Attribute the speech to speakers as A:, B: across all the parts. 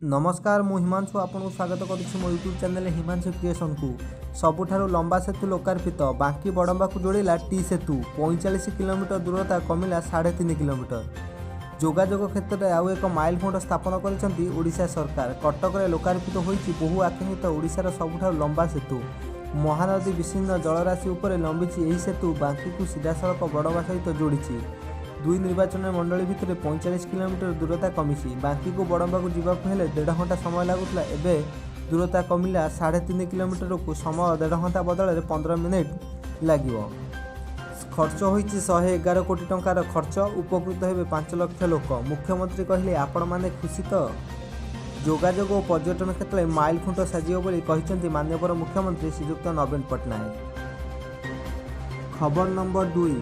A: ନମସ୍କାର, ମୁଁ ହିମାଂଶୁ ଆପଣଙ୍କୁ ସ୍ୱାଗତ କରୁଛି ମୋ ୟୁଟ୍ୟୁବ୍ ଚ୍ୟାନେଲ୍ ହିମାଂଶୁ କ୍ରିଏସନ୍କୁ। ସବୁଠାରୁ ଲମ୍ବା ସେତୁ ଲୋକାର୍ପିତ। ବାଙ୍କି ବଡ଼ମ୍ବାକୁ ଯୋଡ଼ିଲା ଟି ସେତୁ। 45 କିଲୋମିଟର ଦୂରତା କମିଲା 3.5 କିଲୋମିଟର। ଯୋଗାଯୋଗ କ୍ଷେତ୍ରରେ ଆଉ ଏକ ମାଇଲଖୁଣ୍ଟ ସ୍ଥାପନ କରିଛନ୍ତି ଓଡ଼ିଶା ସରକାର। କଟକରେ ଲୋକାର୍ପିତ ହୋଇଛି ବହୁ ଆକାଂକ୍ଷିତ ଓଡ଼ିଶାର ସବୁଠାରୁ ଲମ୍ବା ସେତୁ। ମହାନଦୀ ବିସ୍ତୀର୍ଣ୍ଣ ଜଳରାଶି ଉପରେ ଲମ୍ବିଛି ଏହି ସେତୁ। ବାଙ୍କିକୁ ସିଧାସଳଖ ବଡ଼ମ୍ବା ସହିତ ଯୋଡ଼ିଛି। ଦୁଇ ନିର୍ବାଚନ ମଣ୍ଡଳୀ ଭିତରେ 45 କିଲୋମିଟର ଦୂରତା କମିଛି। ବାଙ୍କିକୁ ବଡ଼ମ୍ବାକୁ ଯିବାକୁ ହେଲେ ଦେଢ଼ ଘଣ୍ଟା ସମୟ ଲାଗୁଥିଲା, ଏବେ ଦୂରତା କମିଲା 3.5 କିଲୋମିଟରକୁ। ସମୟ ଦେଢ଼ ଘଣ୍ଟା ବଦଳରେ 15 ମିନିଟ୍ ଲାଗିବ। ଖର୍ଚ୍ଚ ହୋଇଛି 111 କୋଟି ଟଙ୍କାର ଖର୍ଚ୍ଚ। ଉପକୃତ ହେବେ 5 ଲକ୍ଷ ଲୋକ। ମୁଖ୍ୟମନ୍ତ୍ରୀ କହିଲେ, ଆପଣମାନେ ଖୁସି ତ? ଯୋଗାଯୋଗ ଓ ପର୍ଯ୍ୟଟନ କ୍ଷେତ୍ରରେ ମାଇଲଖୁଣ୍ଟ ସାଜିବ ବୋଲି କହିଛନ୍ତି ମାନ୍ୟବର ମୁଖ୍ୟମନ୍ତ୍ରୀ ଶ୍ରୀଯୁକ୍ତ ନବୀନ ପଟ୍ଟନାୟକ। ଖବର ନମ୍ବର 2।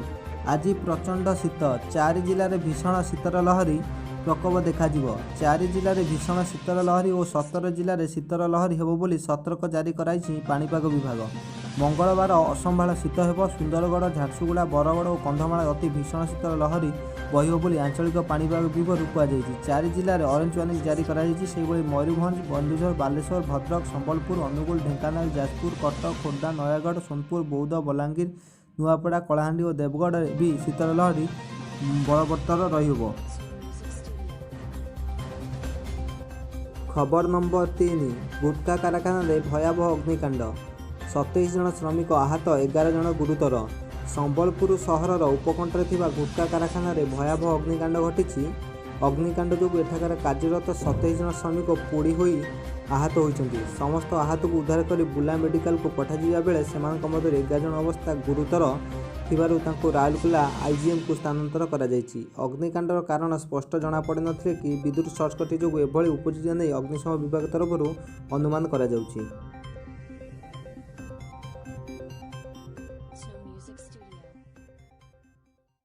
A: ଆଜି ପ୍ରଚଣ୍ଡ ଶୀତ। 4 ଜିଲ୍ଲାରେ ଭୀଷଣ ଶୀତର ଲହରୀ ପ୍ରକୋପ ଦେଖାଯିବ। 4 ଜିଲ୍ଲାରେ ଭୀଷଣ ଶୀତର ଲହରୀ ଓ 17 ଜିଲ୍ଲାରେ ଶୀତର ଲହରୀ ହେବ ବୋଲି ସତର୍କ ଜାରି କରାଇଛି ପାଣିପାଗ ବିଭାଗ। ମଙ୍ଗଳବାର ଅସମ୍ଭାଳ ଶୀତ ହେବ। ସୁନ୍ଦରଗଡ଼, ଝାରସୁଗୁଡ଼ା, ବରଗଡ଼ ଓ କନ୍ଧମାଳରେ ଅତି ଭୀଷଣ ଶୀତର ଲହରୀ ବହିବ ବୋଲି ଆଞ୍ଚଳିକ ପାଣିପାଗ ବିଭାଗରୁ କୁହାଯାଇଛି। 4 ଜିଲ୍ଲାରେ ଅରେଞ୍ଜ ୱାର୍ଣ୍ଣିଂ ଜାରି କରାଯାଇଛି। ସେହିଭଳି ମୟୂରଭଞ୍ଜ, କେନ୍ଦୁଝର, ବାଲେଶ୍ୱର, ଭଦ୍ରକ, ସମ୍ବଲପୁର, ଅନୁଗୁଳ, ଢେଙ୍କାନାଳ, ଯାଜପୁର, କଟକ, ଖୋର୍ଦ୍ଧା, ନୟାଗଡ଼, ସୋନପୁର, ବୌଦ୍ଧ, ବଲାଙ୍ଗୀର, ନୂଆପଡ଼ା, କଳାହାଣ୍ଡି ଓ ଦେବଗଡ଼ରେ ବି ଶୀତର ଲହରୀ ବଳବତ୍ତର ରହିବ। ଖବର ନମ୍ବର 3। ଗୁଟଖା କାରଖାନାରେ ଭୟାବହ ଅଗ୍ନିକାଣ୍ଡ। 27 ଜଣ ଶ୍ରମିକ ଆହତ, 11 ଜଣ ଗୁରୁତର। ସମ୍ବଲପୁର ସହରର ଉପକଣ୍ଠରେ ଥିବା ଗୁଟଖା କାରଖାନାରେ ଭୟାବହ ଅଗ୍ନିକାଣ୍ଡ ଘଟିଛି। ଅଗ୍ନିକାଣ୍ଡ ଯୋଗୁଁ ଏଠାକାର କାର୍ଯ୍ୟରତ 27 ଜଣ ଶ୍ରମିକ ପୋଡ଼ି ହୋଇ ଆହତ ହୋଇଛନ୍ତି। ସମସ୍ତ ଆହତଙ୍କୁ ଉଦ୍ଧାର କରି ବୁର୍ଲା ମେଡିକାଲକୁ ପଠାଯିବା ବେଳେ ସେମାନଙ୍କ ମଧ୍ୟରୁ 11 ଜଣ ଅବସ୍ଥା ଗୁରୁତର ଥିବାରୁ ତାଙ୍କୁ ରାଉରକେଲା ଆଇଜିଏମ୍କୁ ସ୍ଥାନାନ୍ତର କରାଯାଇଛି। ଅଗ୍ନିକାଣ୍ଡର କାରଣ ସ୍ପଷ୍ଟ ଜଣାପଡ଼ିନଥିଲେ କି ବିଦ୍ୟୁତ୍ ସର୍ଟସର୍କିଟ୍ ଯୋଗୁଁ ଏଭଳି ଉପୁଜିବା ନେଇ ଅଗ୍ନିଶମ ବିଭାଗ ତରଫରୁ ଅନୁମାନ କରାଯାଉଛି।